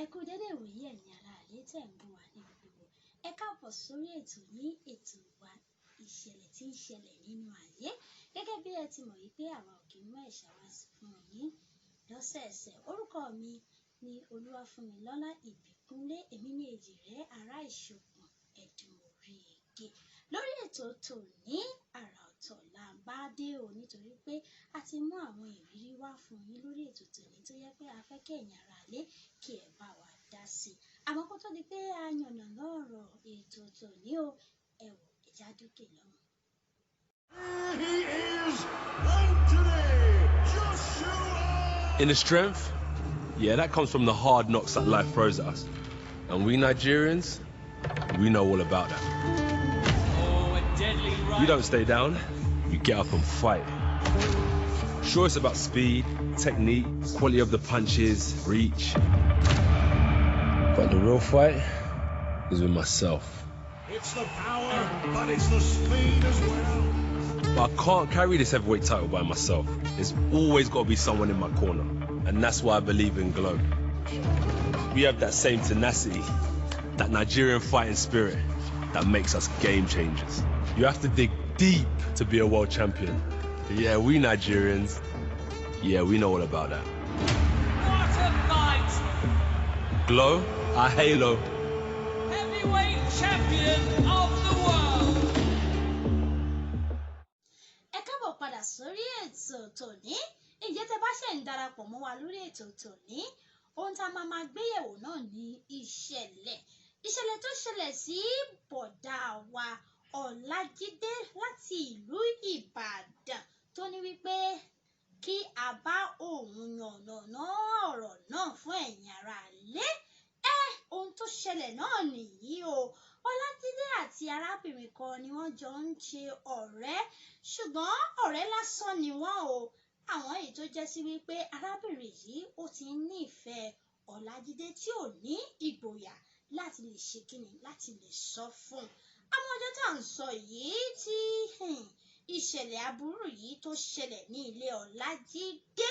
Ẹ kú dédé ìwòyí ẹ̀yin ará ilé tẹ̀ ń bọ̀ wá níbi gbogbo. Ẹ káàbọ̀ sórí ètò ní ètò wa, ìṣẹ̀lẹ̀ tí ń ṣẹlẹ̀ nínú ayé. Gẹ́gẹ́ bí ẹ ti mọ̀ wípé àwa ò kí ń mú ẹ̀ṣà wá fún yín lọ́sẹ̀ẹsẹ̀. Orúkọ mi ni Olúwafúnmilọ́lá Ìbíkúnlé, èmi ní èjì rẹ̀ ará Ìṣokùn Ẹ̀dùn Orí Ege. Lórí ètò tòní, àrà ọ̀tọ̀ la bá dé o, nítorí pé a ti mú àwọn ìrírí wá fún yín lórí ètò tòní tó yẹ pé a fẹ́ kí ẹ̀yin ará ilé kí ẹ bá wa dá sí i. Àmọ́ kó tó di pé a yànnàná ọ̀rọ̀ ètò tòní o, ẹ wò ẹja dókè lọ́hùn. He is Anthony Joshua! Inner strength? Yeah, that comes from the hard knocks that life throws at us. And we Nigerians, we know all about that. Oh, a deadly right. You don't stay down, you get up and fight. Sure, it's about speed, technique, quality of the punches, reach. But the real fight is with myself. It's the power, but it's the speed as well. But I can't carry this heavyweight title by myself. There's always got to be someone in my corner. And that's why I believe in Glow. We have that same tenacity, that Nigerian fighting spirit that makes us game changers. You have to dig deep to be a world champion. Yeah, we Nigerians, yeah, we know all about that. What a fight! Glow, our halo. Heavyweight champion of the world. Ẹ káàbọ̀ padà sórí ètò tòní. Ǹjẹ́ tẹ bá ṣẹ̀ ń darapọ̀ mọ́ wa lórí ètò tòní, ohun tá a máa máa gbéyẹ̀wò náà ní ìṣẹ̀lẹ̀ tó ṣẹlẹ̀ sí bọ̀dá wa Ọlájídé láti ìlú Ìbàdàn, tó ní wípé kí a bá òun yànnàná ọ̀rọ̀ náà fún ẹ̀yin ará ilé. Ẹ ohun tó ṣẹlẹ̀ náà nìyí o. Ọlájídé àti arábìnrin kan ni wọ́n jọ ń ṣe ọ̀rẹ́, ṣùgbọ́n ọ̀rẹ́ lásán ni wọ́n o. Àwọn èyí tó jẹ́ sí wípé arábìnrin yìí ó ti ń nífẹ̀ẹ́ Ọlájídé tí ò ní ìgboyà láti lè ṣe kíni, láti lè sọ fún un. Àwọn ọjọ́ tá à ń sọ yìí tí ìṣẹ̀lẹ̀ aburú yìí tó ṣẹlẹ̀ ní ilé Ọlájídé,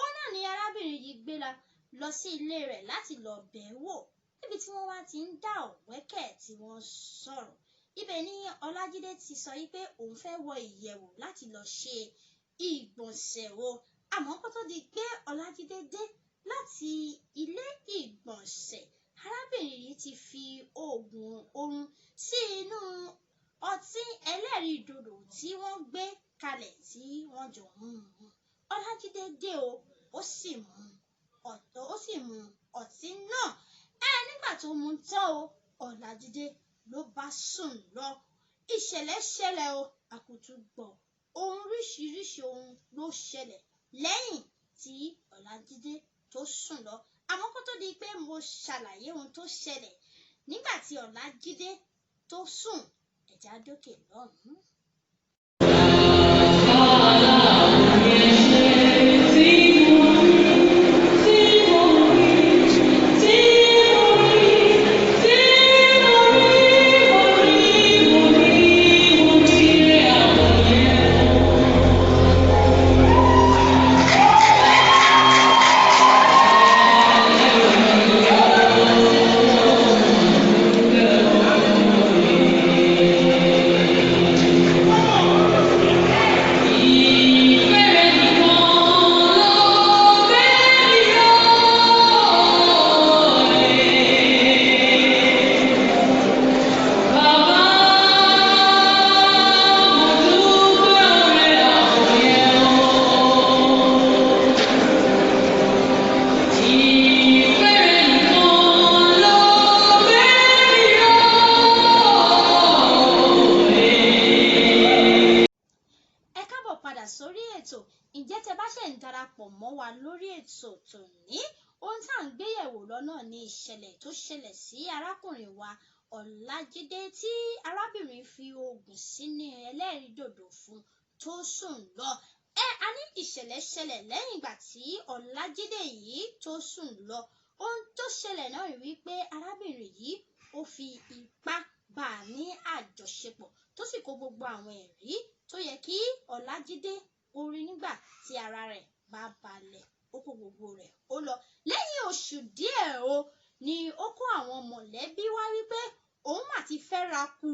ó náà ni arábìnrin yìí gbéra lọ sí ilé rẹ̀ láti lọ bẹ̀ wò, níbi tí wọ́n wá ti ń dá ọ̀wẹ́kẹ̀ tí wọ́n sọ̀rọ̀. Ibẹ̀ ni Ọlájídé ti sọ wípé òun fẹ́ wọ ìyẹ̀wù láti lọ ṣe ìgbọ̀nsẹ̀ o. Àmọ́ kó tó di pé Ọlájídé dé láti ilé ìgbọ̀nsẹ̀, arábìnrin yìí ti fi oògùn oorun sí inú ọtí ẹlẹ́rìídòdò tí wọ́n gbé kalẹ̀ tí wọ́n jọ ń mu. Ọlájídé dé o, ó sì mu ọtí náà. Ẹ nígbà tó mu tán o, Ọlájídé ló bá sùn lọ. Ìṣẹ̀lẹ̀ ṣẹlẹ̀ o, àkùtù gbọ̀. Ohun oríṣiríṣi ohun ló ṣẹlẹ̀ lẹ́yìn tí Ọlájídé tó sùn lọ. Àmọ́ kó tó di pé mo ṣàlàyé ohun tó ṣẹlẹ̀ nígbà tí Ọlájídé tó sùn, ẹ̀já dókè lọ́hùn-ún. Ẹ káàbọ̀ padà sórí ètò. Ǹjẹ́ tẹ bá ṣẹ̀ ń darapọ̀ mọ́ wa lórí ètò tòní, ohun tá à ń gbéyẹ̀wò lọ́nà ní ìṣẹ̀lẹ̀ tó ṣẹlẹ̀ sí arákùnrin wa Ọlájídé tí arábìnrin fi oògùn sínú ẹlẹ́rìídòdò fún tó sùn lọ. Ẹ a ní ìṣẹ̀lẹ̀ ṣẹlẹ̀ lẹ́yìn ìgbà tí Ọlájídé yìí tó sùn lọ. Ohun tó ṣẹlẹ̀ náà rí wípé arábìnrin yìí ó fi ipá bá a ní àjọṣepọ̀, tó sì kó gbogbo àwọn ẹ̀rí tó yẹ kí Ọlájídé ó rí nígbà tí ara rẹ̀ bá balẹ̀. Ó kó gbogbo rẹ̀ ó lọ. Lẹ́yìn oṣù díẹ̀ o ni ó kó àwọn mọ̀lẹ́bí wá wípé òun mà ti fẹ́ ra ku.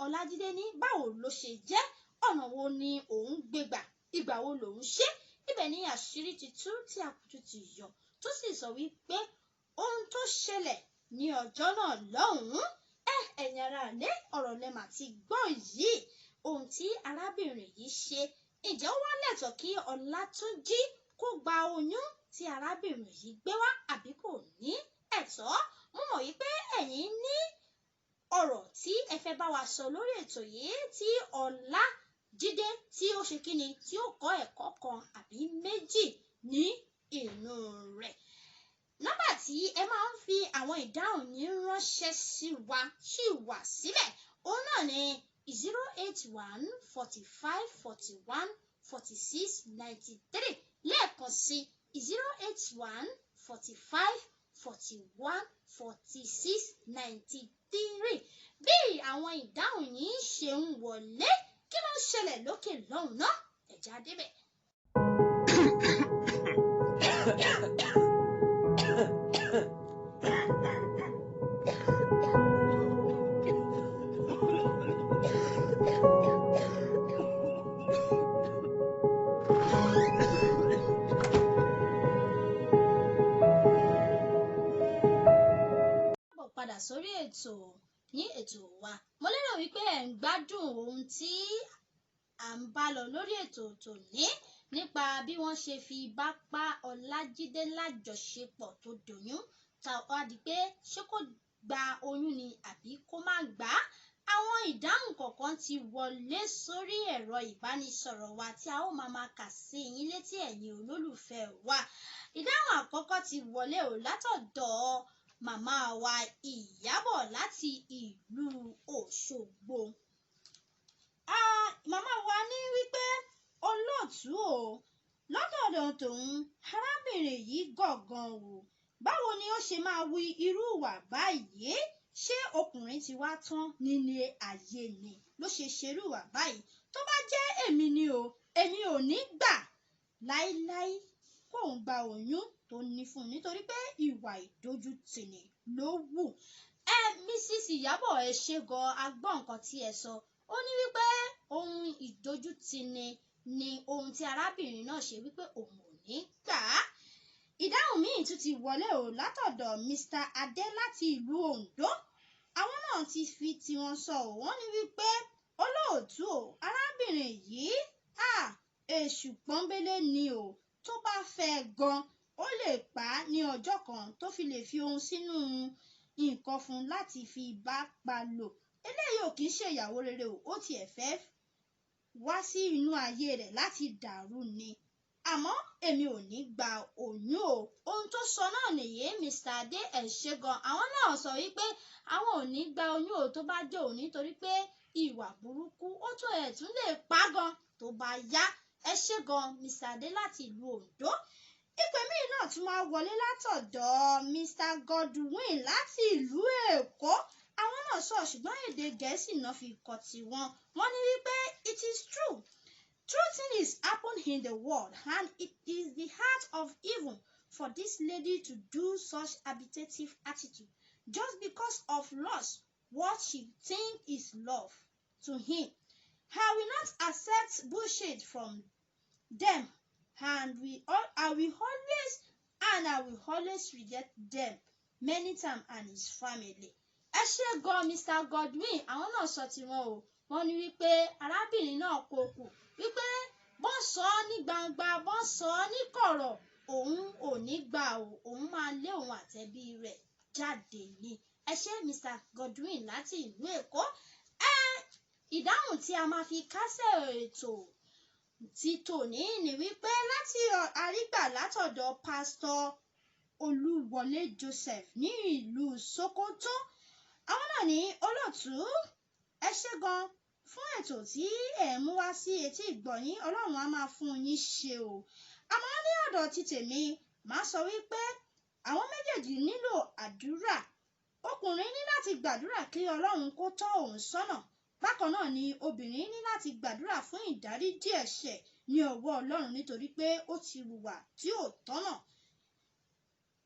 Ọlájídé ní báwo ló ṣe jẹ́, ọ̀nà wo ni òun gbégbà, ìgbà wo lòun ṣe. Ibẹ̀ ni àṣírí ti tú tí àkùtù ti yọ, tó sì sọ wípé ohun tó ṣẹlẹ̀ ní ọjọ́ náà lọ́hùn-ún. Ẹ̀yin ará ilé, ọ̀rọ̀ lẹ mà ti gbọ́ yìí. Ohun tí arábìnrin yìí ṣe, ǹjẹ́ ó wá lẹ́tọ̀ọ́ kí Ọlátúnjí kó gba oyún tí arábìnrin yìí gbé wá àbí kò ní ẹ̀tọ́? Mo mọ̀ wípé ẹ̀yin ní ọ̀rọ̀ tí ẹ fẹ́ bá wa sọ lórí ètò yìí tí Ọlájídé tí ó ṣe kíni tí ó kọ́ ẹ̀kọ́ kan àbí méjì ní inú rẹ̀. Nọ́mbà tí ẹ máa ń fi àwọn ìdáhùn yín ránṣẹ́ sí wa ṣì wà síbẹ̀. Òun náà ni 081 45 41 46 93. Lẹ́ẹ̀kan sí 081 45 41 46 93. Bí àwọn ìdáhùn yín ṣe ń wọlé, kí ló ń ṣẹlẹ̀ lókè lọ́hùn náà? Ẹ̀já débẹ̀. Káàbọ̀ padà sórí ètò ní ètò wa. Mo lérò wípé ẹ̀ ń gbádùn ohun tí à ń bá lọ lórí ètò tòní nípa bí wọ́n ṣe fi bá pa Ọlájídé lájọṣepọ̀ tó doyún, tá wá di pé ṣé kó gba oyún ni àbí kó má gbà á. Àwọn ìdáhùn kọ̀ọ̀kan ti wọlé sórí ẹ̀rọ ìbánisọ̀rọ̀ wa tí a ó máa ma kà sí yín létí ẹ̀yin olólùfẹ́ wa. Ìdáhùn àkọ́kọ́ ti wọlé o látọ̀dọ̀ màmá wa Ìyábọ̀ láti ìlú Òṣogbo. Màmá wa ní wípé olóòtú o, lọ́dọọdọ tòun arábìnrin yìí gọ̀ọ̀gan o, báwo ni ó ṣe máa wu irú ìwà báyìí? Ṣé ọkùnrin ti wá tán nílé ayé ni ló ṣe ṣerú ìwà báyìí? Tó bá jẹ́ èmi ni o, èmi ò ní gbà láíláí kóun gba oyún tó ní fún un nítorí pé ìwà ìdójútì ló wù. Mrs. Ìyábọ̀, ẹ ṣé gan, a gbọ́ nǹkan tí ẹ sọ. Ó ní wípé ohun ìdójútì ni ohun tí arábìnrin náà ṣe, wípé òun ò ní gbà á. Ìdáhùn míì tún ti wọlé o látọ̀dọ̀ Mr. Adé láti ìlú Oǹdó. Àwọn náà ti fi tiwọn sọ ò, wọ́n ní wípé olóòtú o, arábìnrin yìí èṣù pọ́nbélé ni o, tó bá fẹ́ gan ó lè pa á ní ọjọ́ kan tó fi lè fi ohun sínú nǹkan fún un láti fi bá pa lò. Eléyìí ò kì í ṣe ìyàwó rere o, ó tiẹ̀ fẹ́ wá sí inú ayé rẹ̀ láti dàrú ni. Àmọ́ èmi ò ní gba oyún o. Ohun tó sọ náà nìyí, Mr. Adé, ẹ ṣé gan. Àwọn náà sọ wípé àwọn ò ní gba oyún o tó bá jẹ́ òun nítorí pé ìwà burúkú ó tó ẹ̀ tún lè pa gan tó bá yá. Ẹ ṣé gan, Mr. Adé láti ìlú Oǹdó. Ìpè míì náà tún máa wọlé látọ̀dọ̀ Mr. Godwin láti ìlú Èkó. Àwọn náà sọ, ṣùgbọ́n èdè Gẹ̀ẹ́sì náà fi kọ tiwọn. Wọ́n ní wípé it is true. True thing is happening in the world, and it is the heart of evil for this lady to do such habitative attitude just because of loss what she think is love to him. I will not accept bullshit from them, and I will always reject them many times and his family. Ẹ ṣé gan, Mr. Godwin. Àwọn náà sọ tiwọn o. Wọ́n ní wípé arábìnrin náà kò kù, wípé bọ́n sọ ọ́ ní gbangba, bọ́n sọ ọ́ ní kọ̀rọ̀, òun ò ní gbà o, òun máa lé òun àtẹ̀bí rẹ̀ jáde ni. Ẹ ṣé Mr. Godwin láti ìlú Èkó. Ìdáhùn tí a máa fi kásẹ̀ ètò ti tòní ni wípé láti àrígbà látọ̀dọ̀ Pásítọ̀ Olúwọlé Joseph ní ìlú Sokoto. Àwọn náà ní olóòtú, ẹ ṣé gan fún ètò tí ẹ mú wá sí etí ìgbọ̀nyín, Ọlọ́run á máa fún yín ṣe o. Àmọ́ ní ọ̀dọ̀ ti tèmi, màá sọ wípé àwọn méjèèjì nílò àdúrà. Ọkùnrin ní láti gbàdúrà kí Ọlọ́run kó tọ́ òun sọ́nà. Bákan náà ni obìnrin ní láti gbàdúrà fún ìdáríjì ẹ̀ṣẹ̀ ní ọwọ́ Ọlọ́run nítorí pé ó ti hùwà tí ò tọ́nà.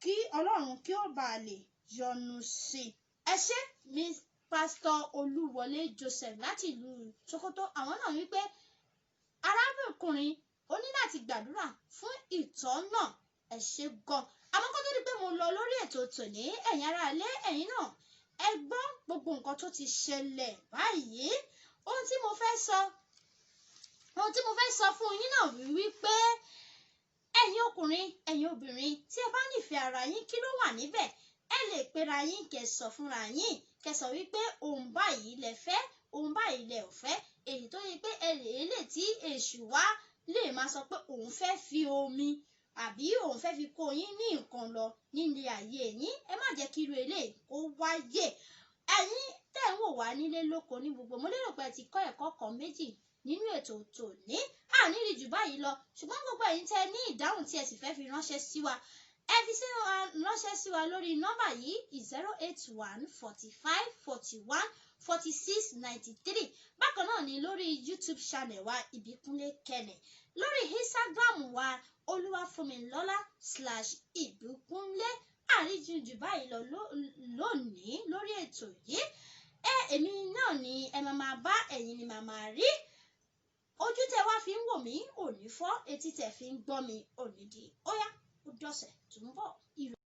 Kí Ọlọ́run kí ó bàa lè yọ́nú sí i. Ẹ ṣé, Miss Pásítọ̀ Olúwọlé Joseph láti ìlú Sokoto. Àwọn náà wípé arábìnrin ó ní láti gbàdúrà fún ìtọ́nà. Ẹ ṣé gan. Àmọ́ kó tó di pé mo lọ lórí ètò tòní, ẹ̀yin ará ilé, ẹ̀yin náà ẹ gbọ́ gbogbo nǹkan tó ti ṣẹlẹ̀ báyìí. Ohun tí mo fẹ́ sọ fún yín náà wípé ẹ̀yin ọkùnrin, ẹ̀yin obìnrin, tí ẹ bá nífẹ̀ẹ́ ara yín, kí ló wà níbẹ̀? Ẹ lè pera yín, kẹ́ sọ fúnra yín, kẹ́ sọ wípé ohun báyìí lẹ fẹ́, ohun báyìí lẹ ò fẹ́. Èyí tó yẹ pé ẹ lè tí èṣù wá lè máa sọ pé òun fẹ́ fi omi àbí òun fẹ́ fi kó yín ní nǹkan lọ nílé ayé yín, ẹ má jẹ́ kí irú eléyìí kó wáyé. Ẹ̀yin tẹ́ ń wò wá nílé lóko ní gbogbo, mo lérò pé ẹ ti kọ́ ẹ̀kọ́ kan méjì nínú ètò tòní. Àní rí jù báyìí lọ, ṣùgbọ́n gbogbo ẹ̀yin tẹ́ ní ìdáhùn tí ẹ sì fẹ́ fi ránṣẹ́ sí wa, ẹ fi sínú ránṣẹ́ sí wa lórí nọ́mbà yìí: 08145414693. Bákan náà ni lórí YouTube channel wa, Ìbíkúnlé Kenneth, lórí Instagram wa, Olúwafúnmilọ́lá/Ìbíkúnlé. Àríjù jù báyìí lọ lónìí lórí ètò yìí. Ẹ èmi náà ni ẹ máa máa bá, ẹ̀yin ni màá máa rí. Ojú tẹ wá fi ń wò mí ò ní fọ́, etí tẹ fi ń gbọ́ mi ò ní di. Ó yá, ó dọ̀sẹ̀ tó ń bọ̀. Ire.